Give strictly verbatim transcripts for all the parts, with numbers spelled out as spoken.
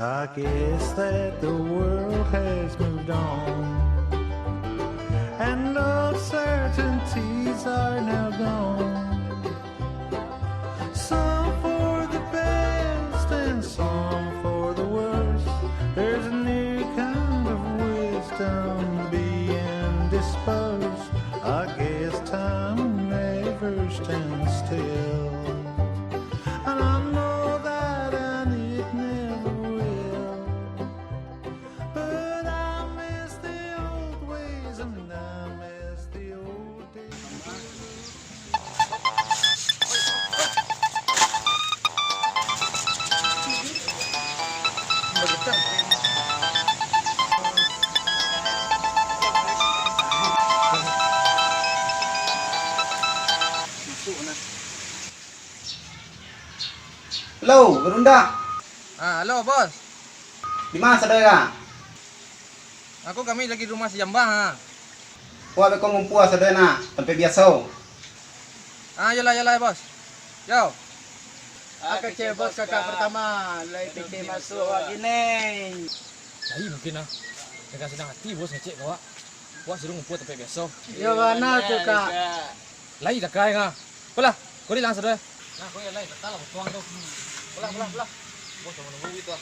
I guess that the world has moved on, and uncertainties are now gone. Some for the best and some for the worst. There's a new kind of wisdom being dispersed. I guess time never stands still. And I know that, and it never will. But I miss the old ways and I miss the old days. Halo, Berunda. Ah, halo, Bos. Di ma sadonyo? Aku kami lagi di rumah si Jambang, ha. Wak beko ngumpua sadonyo nah, tampek biaso. Ah, iyolah, iyolah, Bos. Yo. Ah, kecek Bos kakak pertama, lai pitih masuak wak gineng. Lai mungkin ah. Dengan senang hati Bos ngecek ka wak. Wak suruah ngumpua tampek biaso. Yo, bana tu, Kak. Lai dakek, ha. Apolah, kori lah sadonyo. Nah, kori lai, datang lah, butuang tu. Apolah, apolah, apolah. Bos, tunggu, tunggu gitu ah.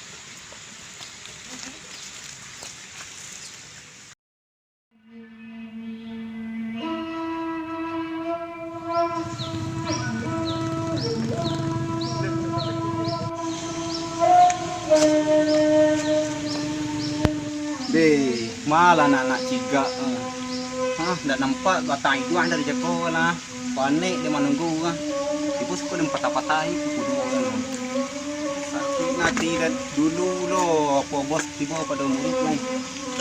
Deh, malah anak-anak cigak, eh. Hah, ndak nampak batang iduang dari jeko lah. Panek dek manunggu, ah. Tibo suko den patah-patahi pukua duo tu. Sakik ati den dulu lo, apo bos tibo pado murid tu.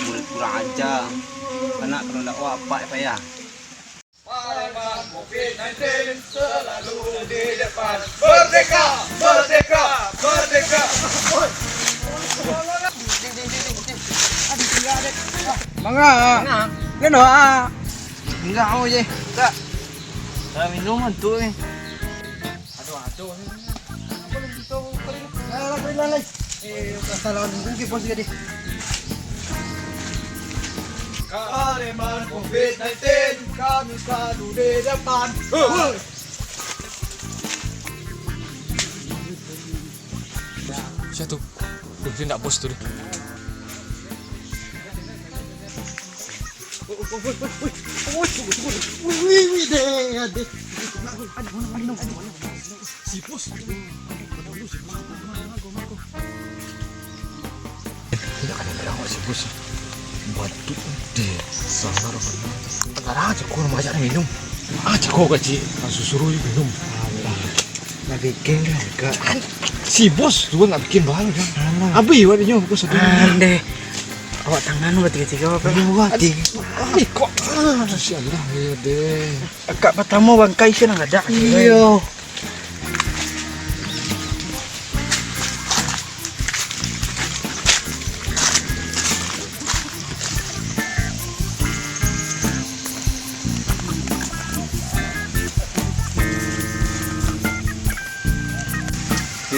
Murid kurang aja. Anak kalau ndak wak apak payah. Pareman covid sembilan belas selalu di depan. Merdeka! Merdeka! Merdeka! Mangga. Nah. Kan doa. Enggak mau je. Enggak. Dah minum tu ni. Aduh, aduh. Apa lagi tu? Apa lagi? Dah, dah, dah, dah. Eh, tak salah, mungkin bos jadi. Pareman covid sembilan belas, kami selalu di depan. Huh. Siapa tu? Wih, dia nak bos tu dia. Wih, wih, wih, wih. Wih, wih, wih, deh, ya, deh. Aduh, mana, mana, mana, mana, mana. Si bos. Tidak ada bilang si bos. Batuk deh. Sabar. Sabar aja kau rumah aja minum. Aja kau gaji. Langsung suruh minum. Alah. Nak bikin kan, Kak? Si bos tu nak bikin baru kan? Alah. Habis awak dinyo pukul satu. Andeh. Awak tangan awak tiga-tiga apa? Iya, awak tiga. Alah, kok. Ah, sialah, iya deh. Akak patamo bangkai sinan ada. Iyo.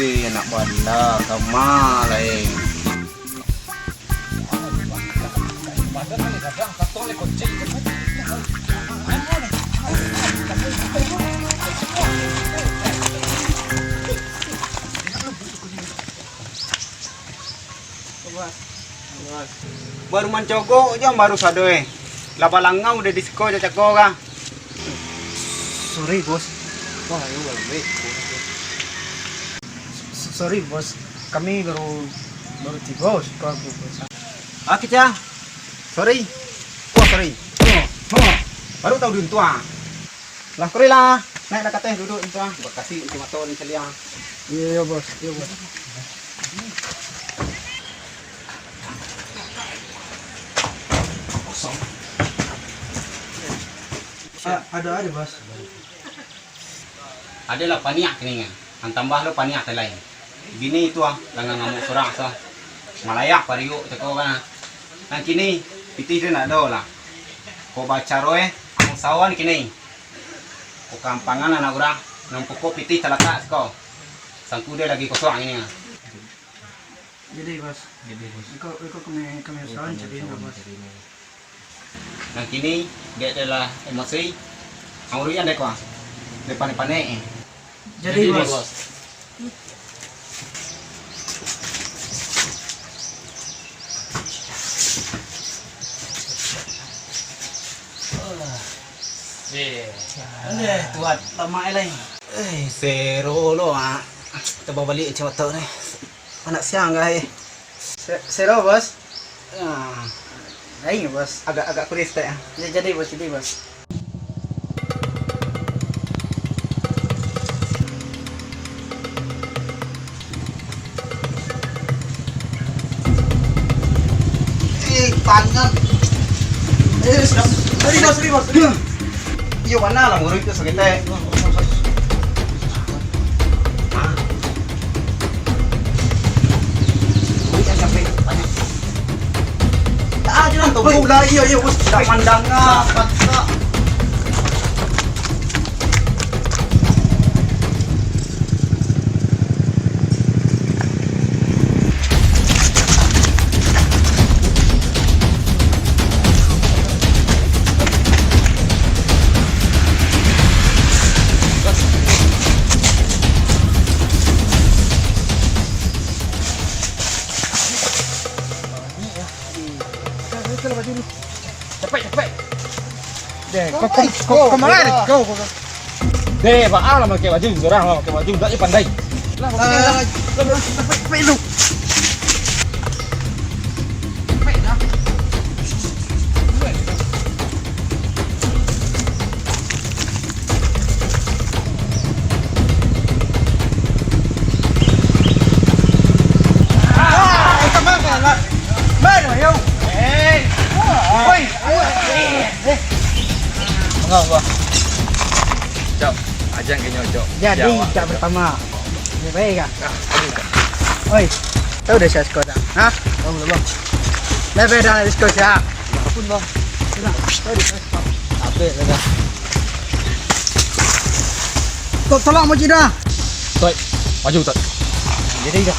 Eh, anak bana, kama lai. Baru mancogok jo baru sado, eh. Lah balangau deh di siko jo cako ka. Sorry, Bos. Wah, iyo, baik, baik. S-, sorry, Bos. Kami baru, baru tibo siko aku, Bos. Ah, kecek. Sorry. Wah, sorry. Baru tahu di untuang. Lah, kori lah. Naik lah ka ateh, duduk untuang. Bakasi kunci motor ni saliang. Iyo, iyo, Bos. Iyo, Bos. Kosong. Ah, ado, ado, Bos. Adolah paniang kini, ah. Nan tambah lo paniang tai lai. Bini tu, ah, lah ngamuk surang so. Malayah pariuk cako kan. Nan kini, pitih tu ndak ado lah. Ko bacaro, eh, ang sawan kini. Ko kampangan anak urang, nan pokok pitih talatak siko. Sangku dia lagi kosong kini, ah. Jadi, Bos. Jadi, Bos. Iko, iko kami, kami usahakan jadi ini, Bos. Nan kini, dek adalah emosi, ang uruian dek ko, ah. Dek panek-panek, eh. Jadi, Bos. Eh, tuat, lamak lai. Eh, sero lo, ah. Kita bawa balik cewek tu ni. Anak siang, guys. Se-, sero, Bos. Ah, lain, Bos. Agak, agak kurus, tak, ya? Ya, jadi, Bos, jadi, Bos. Eh, panjang. Eh, sorry, Bos, sorry, Bos, sorry. Iyo, mana lah, murid tu sakit, eh. Ah, jangan tu. Woi, lah, iya, iya, bos. Tak mandanga, paksa. Capek, capek. Deh, kau, kau, kau, kau malah deh, kau, kau, kau. Deh, baa lah pakai baju, orang lah pakai baju, dak pandai. Lah, lah, lah, lah, lah, lah, capek, capek lu. Capek dah. Mangga, Bah? Cok, ajan ka inyo, Cok. Jadi, Cok, pertama. Ini baik, kah? Ah, aduh, Cok. Oi, tahu dah siapa skor dah? Hah? Tahu belum, Bang? Lebih dah skor siapa? Ampun, Bang. Sudah, tahu dah siapa skor. Habis dah. Tot, tolong, Moji dah. Tot, maju, Tot. Jadi dah.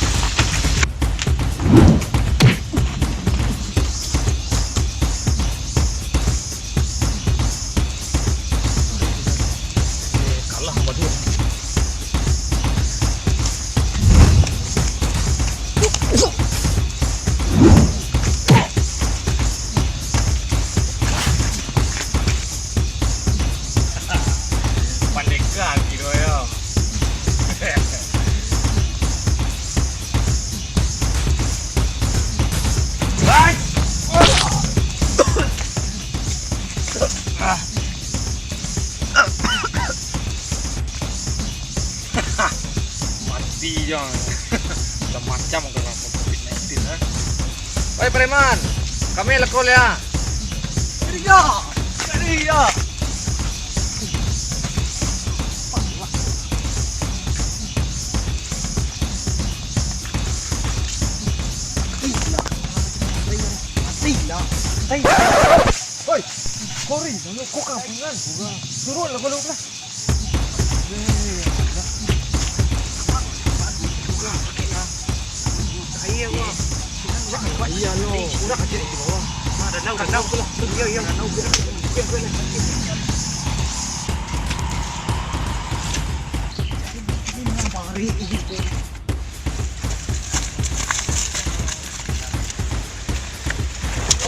Eh, kalah sama dia. Pandeka kiro yo. Mati jo. Macam-macam kau rasa covid nineteen, ha? Oi, preman, kami leko liya. Ria! Ria! Mati lah. Mati lah. Hei. Oi, kori, kau kampungan. Turun lah, kalau lah. Iya, lo. Udah, kacil di bawah. Ada, ada, ada. Iya, iya.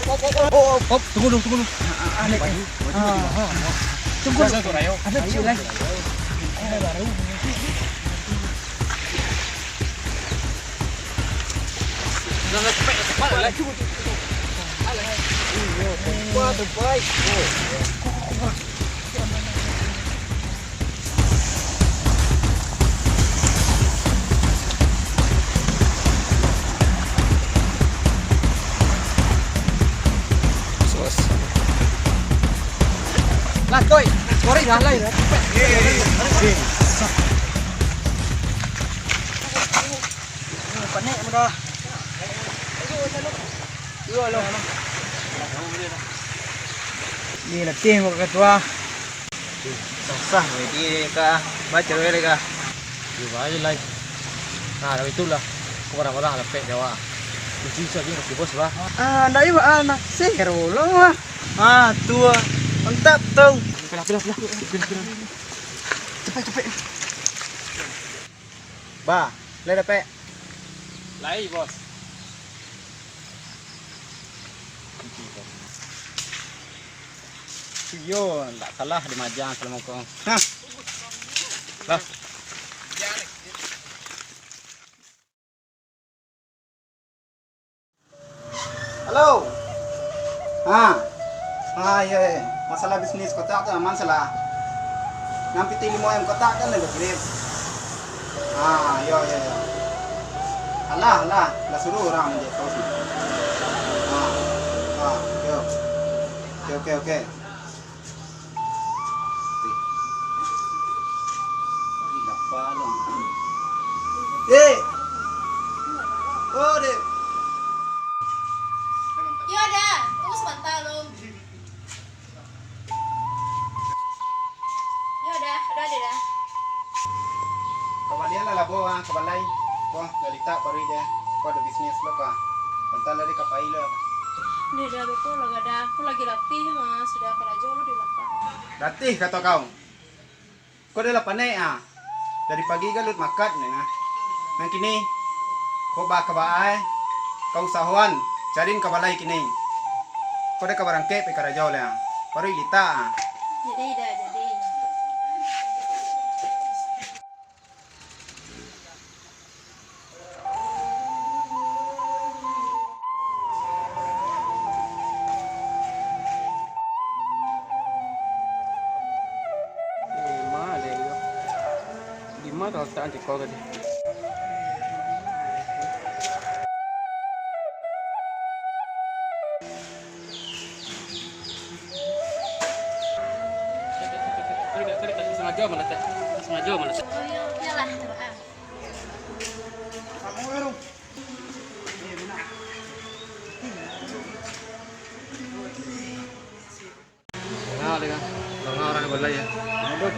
Op, op, op, op, tunggu dulu, tunggu dulu. Ah, ah, ah, naik. Baju, baju, ah, baju. Ah, ah. Tunggu dulu. Ada, ada, ada. Ada, ada. Ada baru. Udah, udah, cepat, cepat, laju. Alah. Iyo, tempat terbaik. Oh. Lah, koi. Sorry, lah, lah, lah. Panik mudah. Iyo, lo. Ni latih mo ketua. Susah, jadi ka baca we ka. Di bawah lai. Nah, dari itulah. Aku marah-marah lapek Jawa. Kunci bisa aja kasih bos, bah. Ah, ndak iyo, ah, nah. Sih, kero lo, ah. Ah, tu, ah. Mantap, tau. Pilah, pilah, pilah. Pilah, pilah. Cepet, cepet. Bah, lai dapek? Lai, bos. Iyo, ndak salah di majang salamo ko. Hah. Lah. Halo. Ha. Ha, iyo, iyo. Masalah bisnis kotak tu aman salah. Nan pitih limo M kotak kan lah bakirim. Ha, iyo, iyo, iyo. Alah, alah. Lah suruh urang manjahit kaus tu. Ha. Ha, iyo. Oke, oke, oke. Eh! Oh, dek. Iyo, Da. Tunggu sabanta, Lum. Iyo, Da. Ado, ado, Da. Kabalian lah labo, ah, ka balai. Ko, lah litak paruik deh. Ko ado bisnis lo, ko. Sabanta lai ka pai lo. Deh, Da, beko lah, Da. Ko lagi latih, mah. Sudah karajo lo di lapang. Latih, kato kau. Ko deh lah panek, ah. Dari pagi galut makat, neh, nah. Nan kini, ko ba ka ba ai, ka usahoan, cariin ka balai kini. Ko deh ka barangkek pai karajo lai, ah. Paruik litak, ah. Jadi, Da, jadi. Dima ado yo. Dima talatak antiko tadi? Tadi, tadi, tadi, sengaja malatak. Sengaja malatak. Oh, iyo, iyolah, maaf. Nah, dengan, dengan urang balai, yo. Aduh,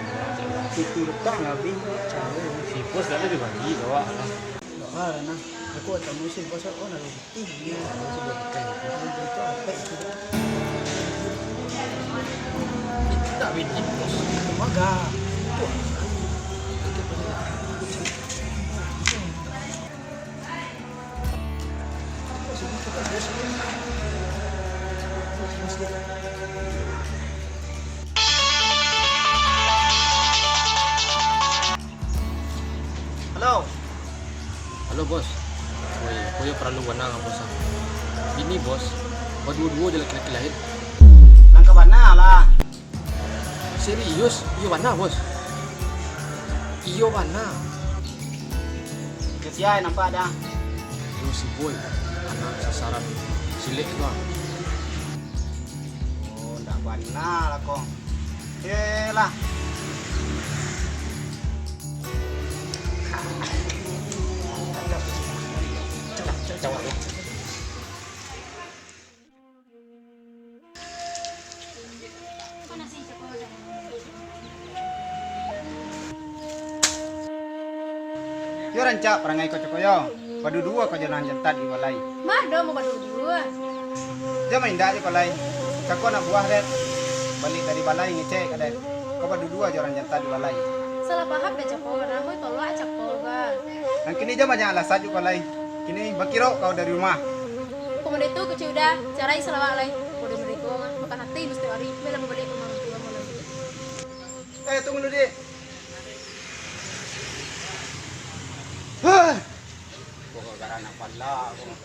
itu letak ngabih, caro. Si bos dak ado dibagi, bawa lah. Bawa lah, nah. Aku tamu si bos, oh, nah, ih, iyo, bos, bos, bos. Itu apo itu? Itu tak bini, bos. Maga. Wah. Halo. Halo, Bos. Woi, ko yo paralu bana ka Bos, ah. Bini, Bos, baduo-duo jo laki-laki lain. Nan ka bana lah. Serius? Iyo bana, Bos. Iyo bana. Kasian nampak dah. Iyo si Boy, anak sasaran silek tu, ah. Oh, ndak bana lah ko. Yelah. Yo rancak parangai ko cako yo, baduo-duo ko jo nan jantan di balai. Mah do mau baduo-duo? Jan maindak jo ko lai, cako anak buah dek. Baliak dari balai ngecek ka dek, ko baduo-duo jo urang jantan di balai. Salah paham dek cako, namo tolak cako, Bang. Nan kini jan banyak alasan jo ko lai, kini bakiro kau dari rumah. Pokok model tu kecil udah, carai salawak lai. Bodoh mereka, makan hati mesti hari. Bela mau balik ke rumah orang tua, mau lagi. Eh, tunggu dulu, Dik. Hah. Kok gara-gara anak pala, kok.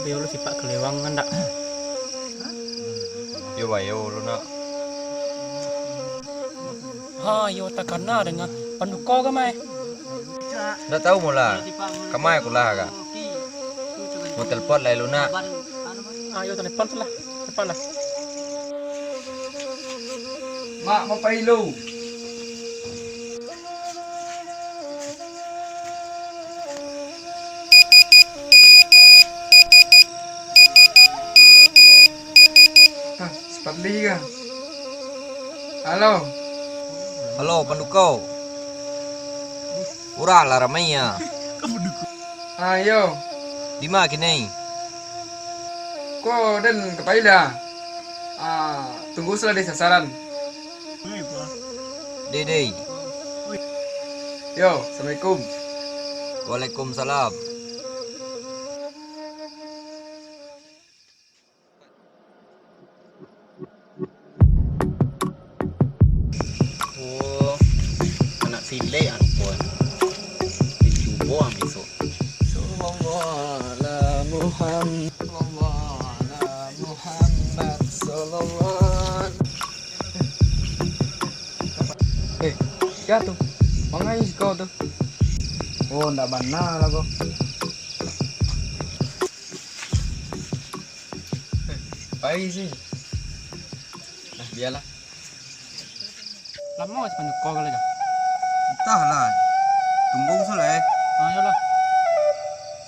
Yo, lu sipak kaliwang kan dak? Yo, bayo lu nak. Ha, yo takana dengan panduko ka mai. Ndak tahu mula. Ka mai kulah ka. Mau telepon lai lu nak. Ha, yo telepon tu lah. Telepon lah. Mak, mau pai lu. Ah, Supardi kah? Halo. Halo, Panduko. Urang lah ramai ya. Ah, iyo. Dima kini? Ko den ka pai lah. Ah, tunggu salah di sasaran. Dei, dei. Yo, assalamualaikum. Waalaikumsalam. Oh, anak silek apo? Dicubo ang besok. Sallallahu ala Muhammad, sallallahu ala Muhammad, sallallahu. Eh, sia tu? Mangai kau tu? Oh, ndak bana lah kau. Eh, pai sih. Nah, bialah. Lamo si Panduko ko lai? Antahlah. Tunggu sulah, eh. Ah, iyolah.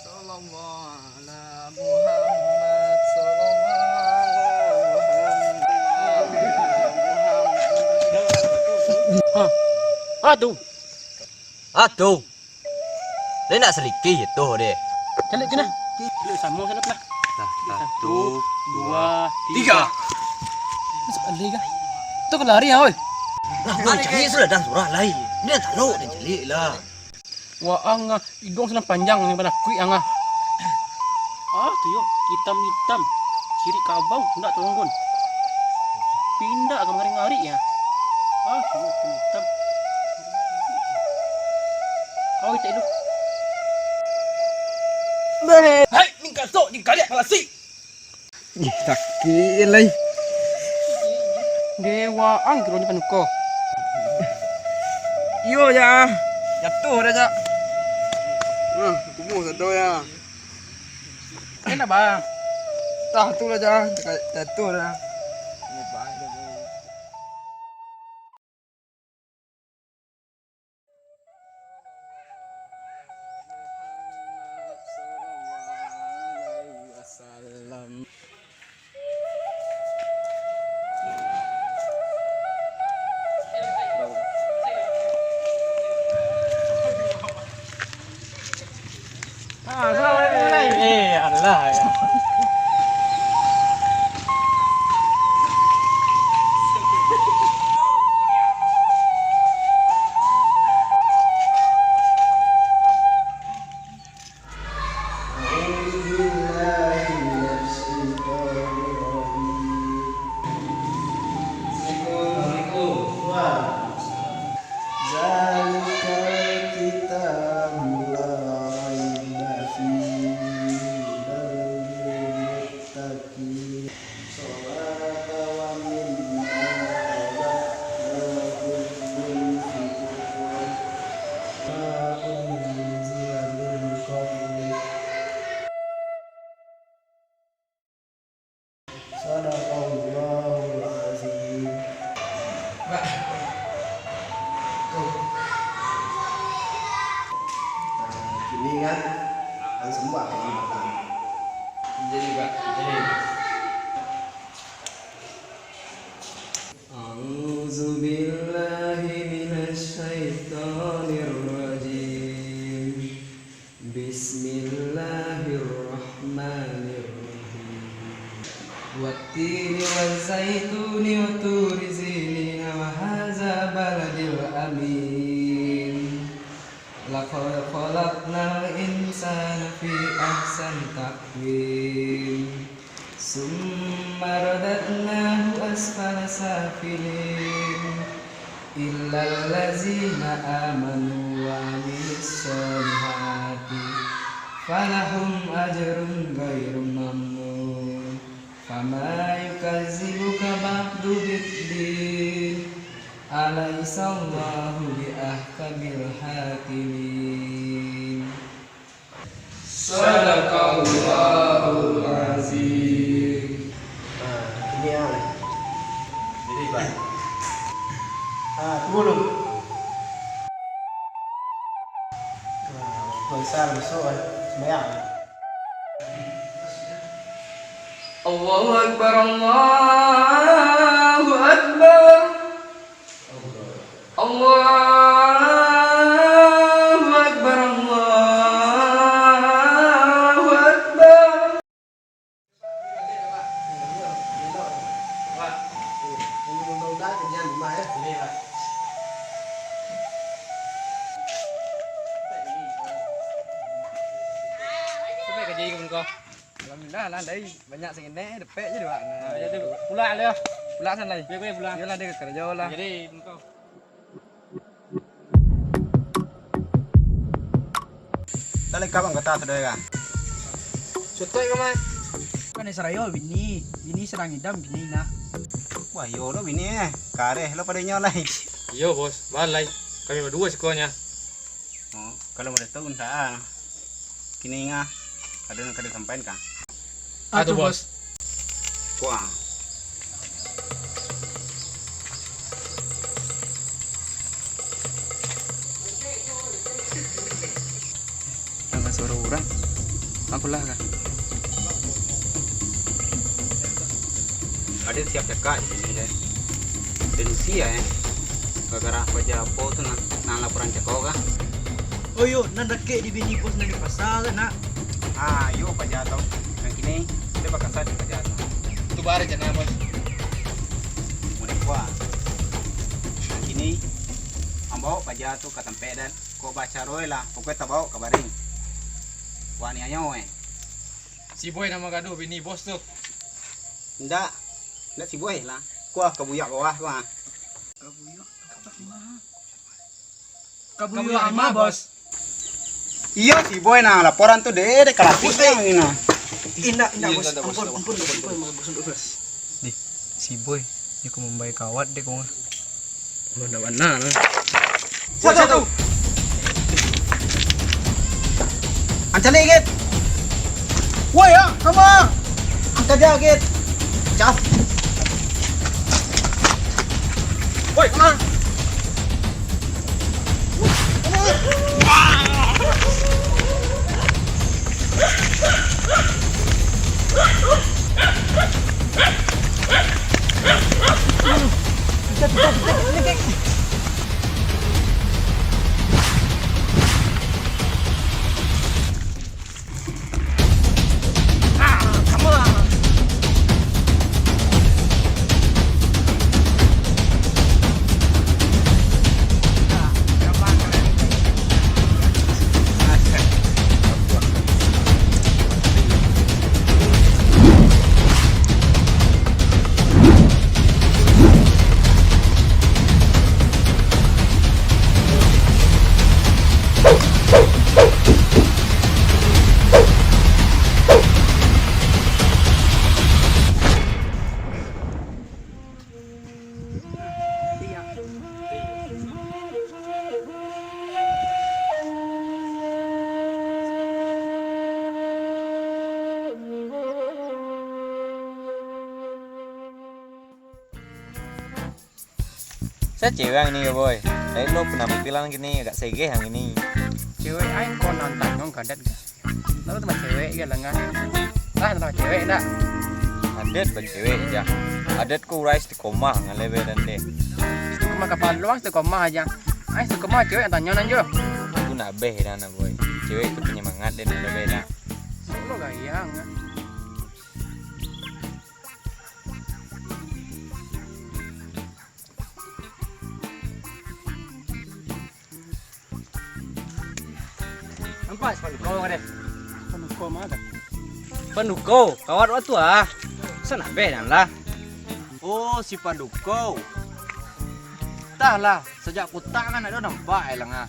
Sallallahu ala Muhammad, sallallahu ala Muhammad. Ha. Ah, tu. Ah, tu. Lai nak salakah tu deh. Caliak cina. Caliak samo sanak lah. Nah, satu, dua, tiga. Masuk alih kah? Tu ka lari ah, oi. Nah, oi, caliak sudah dah surah lai. Ni talok dan caliak lah. Waang ah, iduang sinan panjang ni bana kuik ang ah. Ah, tu yo, itam-itam. Cirik kabau, ndak tolong gon. Pindah ka mangari-ngari ya. Ah, tu yo, itam-itam. Kau itak lu. Hai, mingkasok, dingkaliak, malasi. Ih, sakik lai. Deh, waang kiro ni Panduko. Iyo, ja. Jatuah dah, ja. Nah, kumuh sado, ya. Kena, Bang. Tah, tu lah, ja. Jatuah dah. Eh, alah, ya. أعوذ بالله من الشيطان الرجيم. Assalamualaikum. Waalaikumsalam. ذلك الكتاب لا ريب فيه هدى للمتقين. الصلاة ومما رزقناهم ينفقون. ما أنزل من قبلك. Sadaqallahul azim. Kini kan, ang sambah lagi. Jadi, Pak, jadi. أعوذ بالله من الشيطان الرجيم. بسم الله الرحمن الرحيم. والتين والزيتون وطور سينين وهذا البلد الأمين. لقد خلقنا الإنسان في أحسن تقويم. ثم رددناه أسفل سافلين. إلا الذين آمنوا وعملوا الصالحات فلهم أجر غير ممنون. فما يكذبك بعد بالدين. أليس الله بأحكم الحاكمين. Sadaqallahul Azim. Ah, ini ah. Jadi, Pak. Ah, tunggu dulu. Ah, besar masuk, eh. Sembahyang. Allahu Akbar, Allahu Akbar. Allahu Akbar, Allahu Akbar. Sampai ka jadi ka muko. Alhamdulillah lah, lai banyak sangini, dapek je dua. Nah, jadi pulang lah. Pulang san lai. Yo, yo, pulang. Iyolah, dia ka karajo lah. Jadi, engkau. Dah lengkap anggota sudah ya? Sudah ya, Mas. Kan sarayo bini, bini sadang idam bini nah. Wah, iyo lo bini eh. Kareh lo padonyo lai. Iyo, Bos. Balai. Kami baduo sikonya. Oh, kalau boleh tahu, ndak ah. Kini ngah, ada yang kada sampaikan kah? Atu, Bos. Kuah. Jangan suara orang. Aku lah kah? Ada siap cakak di sini deh. Denusia eh. Gara-gara paja apo tu nah, nah laporan cako kah? Oh iyo, nan dakek di bini bos nan di pasa kan nak? Ah, iyo paja tu. Nan kini, kita bakasa di paja tu. Tu bare je nah, Bos. Mulai kuah. Nan kini, ambo paja tu ka tampek dan ko bacaro lah, pokoknya tabao ka baring. Wah ni anyo eh. Si Boy nama gaduh bini bos tu. Ndak, ndak si Boy lah. Kuah ka buyak bawah tu ah. Ka buyak, ka buyak ama, Bos. Iyo, si Boy nah, laporan tu deh, deh kalapis deh ini nah. Indak, indak, Bos. Ampun, ampun, Bos. Ampun, Bos. Dih, si Boy, dia kok mambae kawat deh kok. Bana-bana lah. Satu. Ancali, Git. Woi, ya, sama. Angkat dia, Git. Cah. Woi, kemana? Sa cewek ang ni, Boy. Lain lo penampilan kini agak segeh ang ini. Cewek aing ko nan tanyong kadat ga. Lalu tempat cewek ga lengah. Lah tempat cewek ndak? Adat bacewek ja. Adat ko urai istiqomah ngalebe dan deh. Istiqomah kapalo, istiqomah aja. Aing istiqomah cewek yang tanyong nan jo. Itu nak beh dan nak, Boy. Cewek itu penyemangat dan ngalebe dah. Solo gayang. Nampak si Panduko ka deh? Panduko ma tu? Panduko, kawat waktu ah. Sa nak beh dan lah. Oh, si Panduko. Tah lah, sajak kutak kan ado nampak ai lah ngah.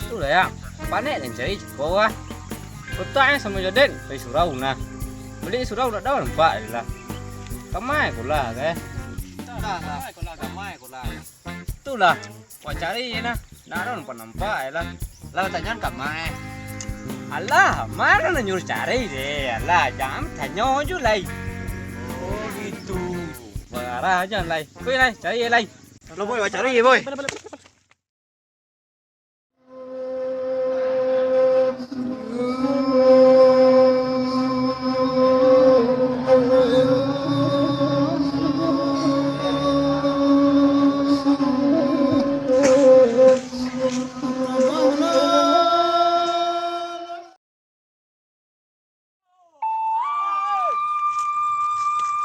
Tu lah ya, panek dan cari ciko ah. Kotak eh samo jo den, pai surau nah. Bali surau dak ado nampak je lah. Kamai ko lah, eh. Lah, lah. Kamai ko lah. Tu lah, wak cari je nah. Ndak ado nampak-nampak je lah. Lah, tanyoan kamai. Alah, ma nan nyuruah cari je. Alah, jan tanyo je lai. Oh, gitu. Barah aja lai. Oi, lai, cari je lai. Lo, boy, wak cari je, boy.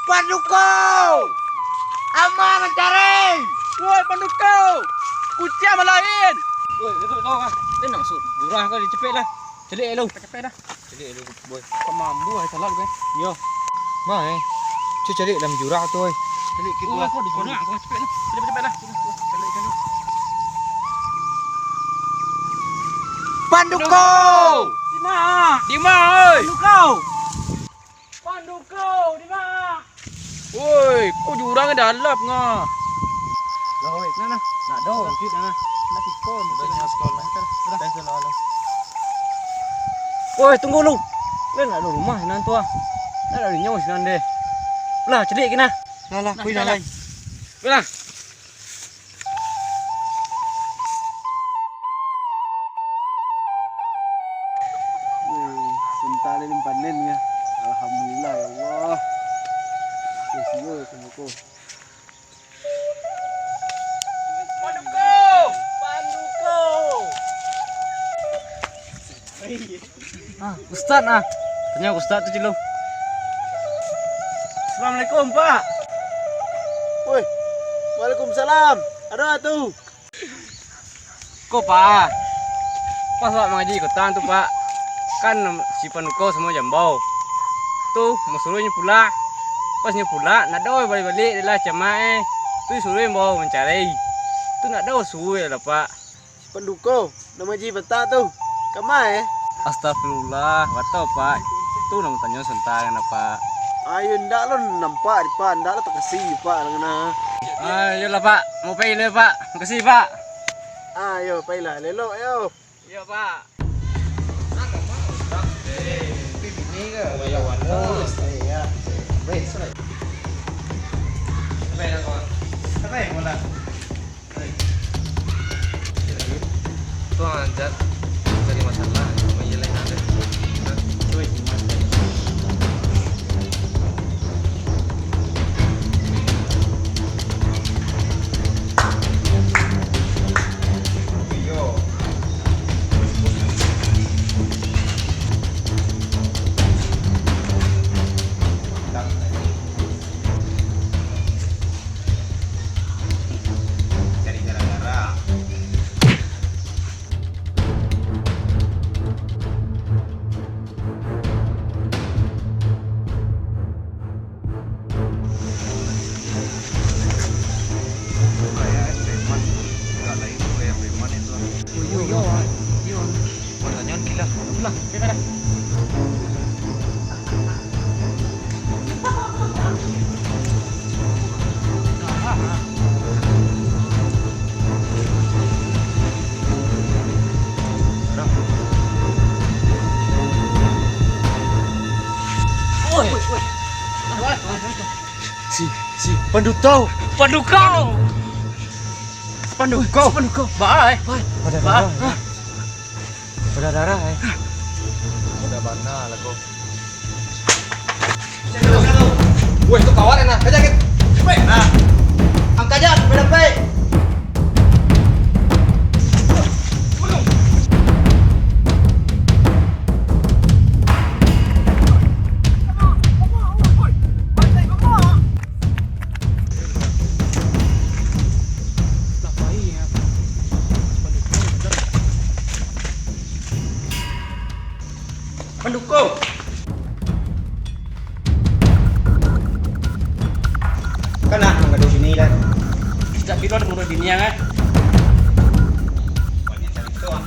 Panduko! Ama mancari! Woi, Panduko! Kuciang malain! Woi, itu tolong ah. Ini nak masuk jurang kau, cepet lah. Caliak lu. Cepet dah. Caliak lu, boy. Kau mambu ai salah lu, kan? Yo. Ma, eh. Cuk, caliak dalam jurang tu, oi. Caliak gitu lah. Kau di jurang, kau cepet lah. Cepet, cepet lah. Caliak, caliak. Panduko! Di ma? Di ma, oi? Panduko! Panduko, di ma? Woi, ko jurang dalam nga. Lah, woi, nah, nah. Nak do. Sakit, nah. Nak sikon. Udah, jangan sikon, nah. Udah. Cancel lah, lah. Woi, tunggu lu. Lah, nak do rumah sinan tu ah. Nak do nyawa sinan deh. Lah, caliak kena. Lah, lah, kui lah, lai. Lah. Weh, santa lai panen nyo. Alhamdulillah, ya Allah. Weh, siyo, tunggu ko. Panduko! Panduko! Ah, Ustaz, ah. Tanyo Ustaz tu, Cilo. Assalamualaikum, Pak. Woi, waalaikumsalam. Ado a tu? Ko, Pak. Pas awak mangaji kota tu, Pak. Kan si Panduko samo Jambau. Tu, masuruah nyo pulak. Pas nyo pulak, ndak ado baliak-baliak dek lah camak, eh. Tu disuruah Jambau mancari. Tu ndak ado suruah lah, Pak. Si Panduko, nan mangaji patak tu, kama, eh? Astagfirullah, batua, Pak. Tu nan tanyo santa, Pak. Ayo, ndak lo nampak, Pak. Ndak lo takasi, Pak, lah, nah. Ah, iyolah, Pak. Mau pai lo, Pak. Makasih, Pak. Ah, yo, pailah, lelok, yo. Iyo, Pak. Tu aja cari masalah, cuma iya lah yang ada. Nah, cuy, gimana? Cari gara-gara. Kayak preman, nggak lain kayak preman itu. Oh, iyo, iyo, iyo. Pertanyaan gila. Lah, kita dah. Si, si Panduko. Panduko. Panduko. Panduko. Ba, eh. Ba. Pada darah, eh. Pada darah, eh. Udah bana lah kau. Weh, tu kawan nah. Kaja, kaja. Baik, nah. Angkat je, sepeda baik. Panduko. Kan nak mangadu sini lah. Sejak kilo ada mangadu sini ya, kan? Banyak cari tu, ah.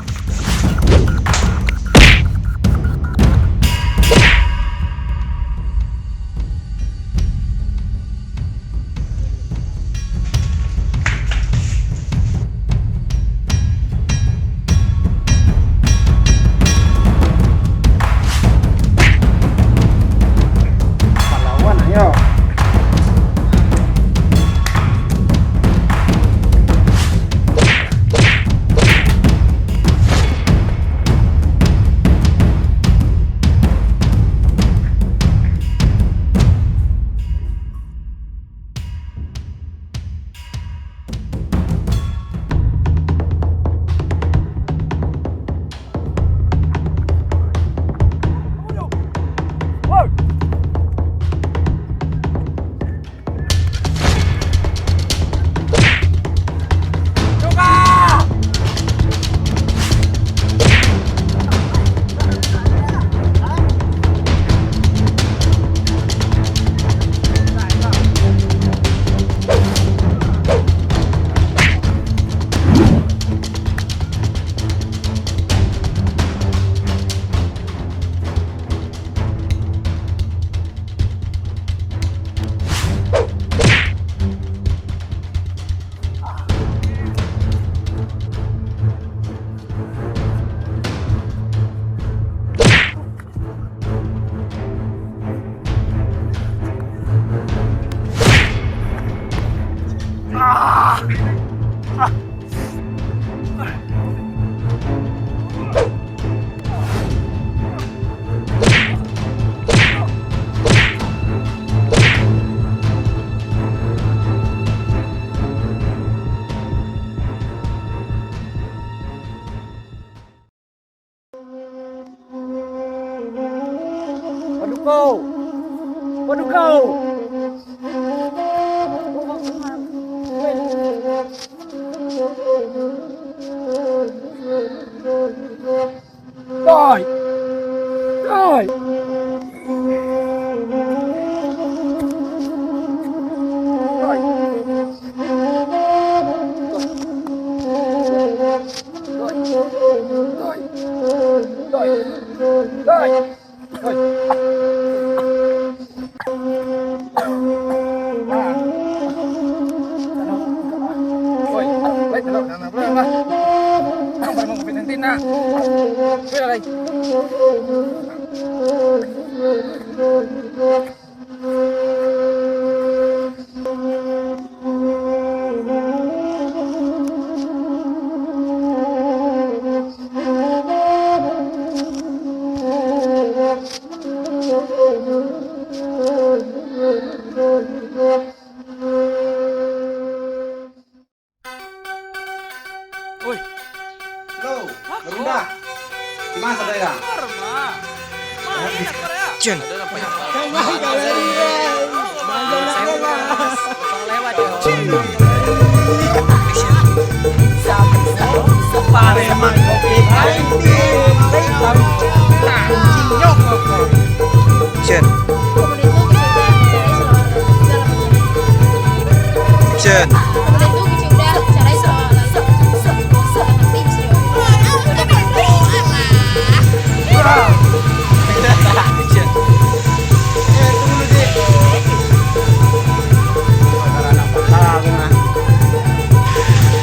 Kau. Doi! Doi! Doi! Doi! Doi! Doi! Oi. Halo, Baginda. Di mana saudara? Cun. Cun. Cun.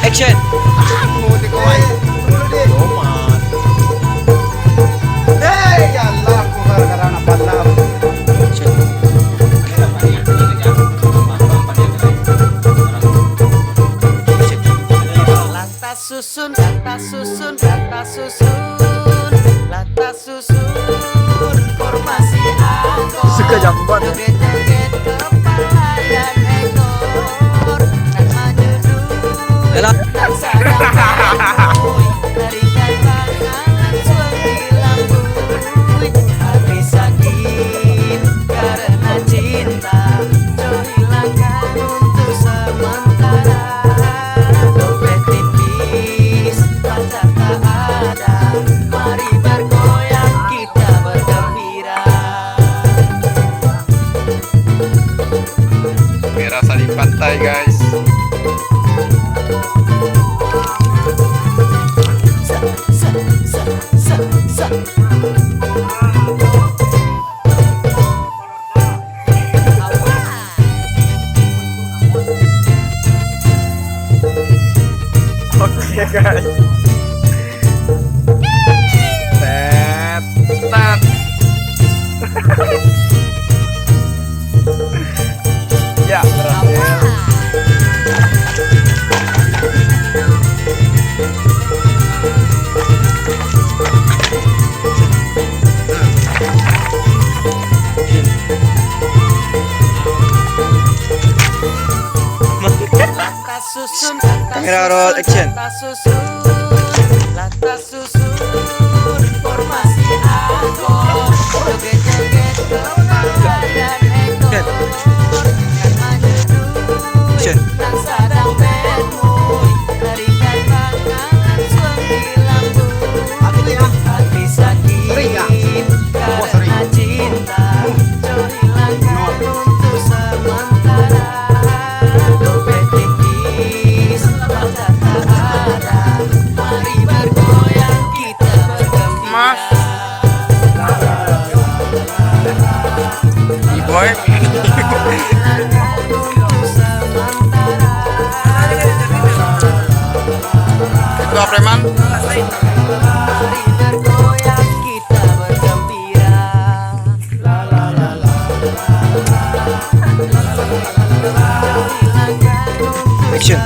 Action. Lata susun, lata susun, lata susun, lata susun, formasi angkot. Suka jamban. Joget-joget kepala dan ekor, nan manyundul, nan sadang maremui, tarikat tangan suang di lambui, hati sakit karena cinta. Dompet tipis, pacar tak ada, mari bergoyang kita bergembira. Merah sari pantai, guys. Oke, guys. Set. Tat. Ya, berhasil. Kamera roll, action. Action. Mas. Iboy. Ketua preman. Action.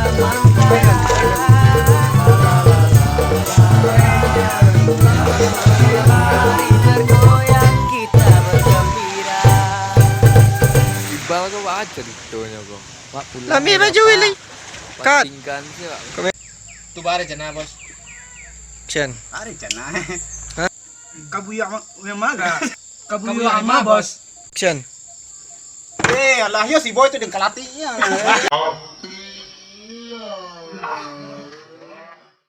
Iqbal ko, wah, caritonyo ko. Wak pulang. Lami baju Willy. Cut. Bandingkan sih, Wak. Tu bare cana, Bos. Action. Bare cana. Hah? Kabuya ma-, yang maga. Kabuya Kabuya ma, ma, Bos. Action. Eh, alah, yo si Boy tu dengkal ati, yo.